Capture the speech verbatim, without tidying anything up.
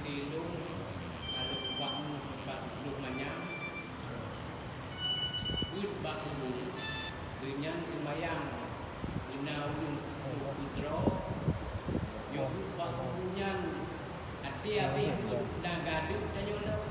Di lôn, kalau bak mu empat puluh manyang, beuet bak ureueng, geuhnyan seumayang, geuna ureueng peutroe, yoh bak ureueng nyan, até abéh beuet na gadeuh tanyoe lom.